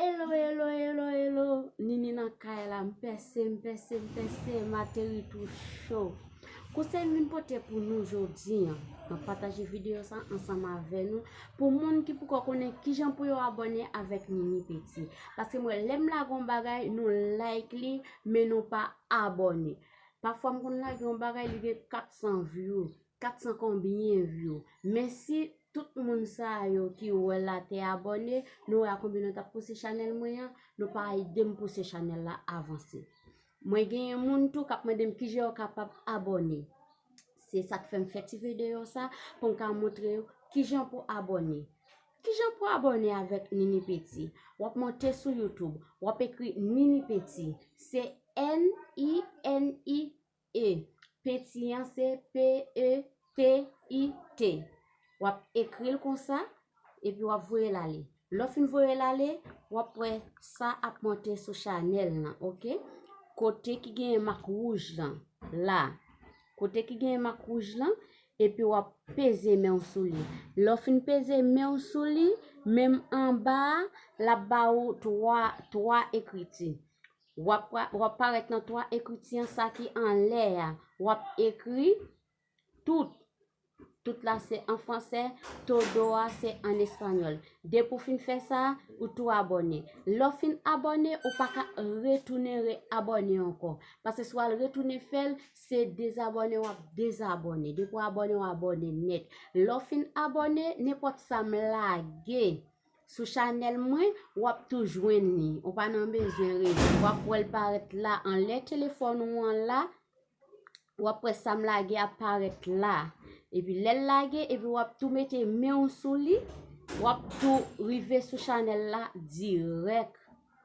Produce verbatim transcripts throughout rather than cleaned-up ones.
Hello, hello, hello, hello. Nini nan kay la, m pèse, m pèse, m pèse, m ateri tou cho. Konsèy m vin pote pou nou jodi an, nan pataje videyo sa ansanm avè nou, pou moun ki poko konnen kijan pou yo abòne avèk Nini Petit. Paske mwen, lè m lage yon bagay, nou like li, men nou pa abòne. Pafwa m konn lage yon bagay, li gen kat san view, kat san konbyen view. Men si tout moun sa yo ki wè la te abòne, nou wè a konbyen nou t ap pouse chanèl mwen an, nou pa ede m pouse chanèl la avanse. Mwen genyen moun tou k ap mande m kijan yo kapab abòne. Se sa k fè m fè ti videyo sa pou m ka montre yo kijan pou abòne. Kijan pou abòne avèk Nini Petit? W ap monte sou YouTube, w ap ekri Nini Petit. Se N I N I E. Petit an se P E T I T. W ap ekri l konsa, epi w ap voye l ale. Lè w fin voye l ale, w ap wè sa ap monte sou chanèl lan, oke? Kote ki genyen mak wouj lan, la. Kote ki genyen mak wouj lan, epi w ap peze men w sou li. Lè w fin peze men w sou li, menm anba a, l ap ba ou twa, twa ekriti. W ap, w ap parèt nan twa ekriti an, sa ki anlè a. W ap ekri tout. Tout la se an fransè, todo a se an espanyòl. Depi w fin fè sa, ou tou abòne. Lè w fin abòne, ou pa ka retounen re-abòne ankò. Paske si w al retounen fè l, se dezabòne w ap dezabòne. Depi w abòne, w abòne nèt. Lè w fin abòne, nenpòt sa m lage sou chanèl mwen, w ap tou jwenn li. Ou pa nan bezwen rele. W ap wè l parèt la anlè telefòn ou an la. W ap wè sa m lage ap parèt la. Epi lè l lage, epi w ap tou mete men w sou li, w ap tou rive sou chanèl la dirèk.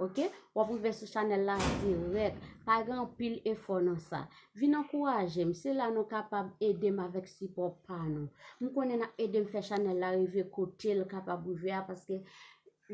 Oke? W ap rive sou chanèl la dirèk. Pa gen anpil efò nan sa. Vin ankouraje m. Se la nou kapab ede m avèk sipò pa nou. M konnen n ap ede m fè chanèl la rive kote l kapab rive a, paske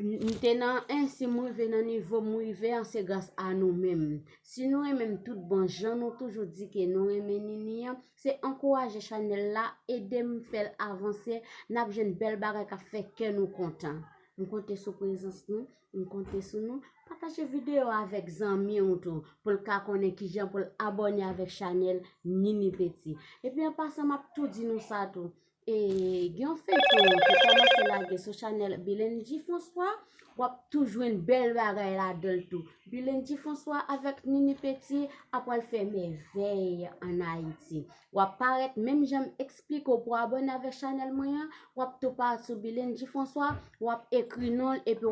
m te nan en, si m rive nan nivo m rive an, se gras a nou menm. Si nou renmen m tout bon jan, nou toujou di ke nou renmen Nini an, se ankouraje chanèl la, ede m fè l avanse, n ap jwenn bèl bagay k ap fè kè nou kontan. M konte sou prezans nou, m konte sou nou. Pataje videyo avèk zanmi w tou, pou l ka konnen kijan pou l abòne avèk chanèl Nini Petit. Epi an pasan, m ap tou di nou sa tou. E gen yon feyton ki kòmanse lage sou chanèl Bilenji François, w ap tou jwenn bèl bagay ladan l tou. Bilenji François avèk Nini Petit apral fè mèvèy ann Ayiti. W ap parèt menm jan m eksplike w pou abòne avèk chanèl mwen an, w ap tou parèt sou Bilenji François, w ap ekri non l epi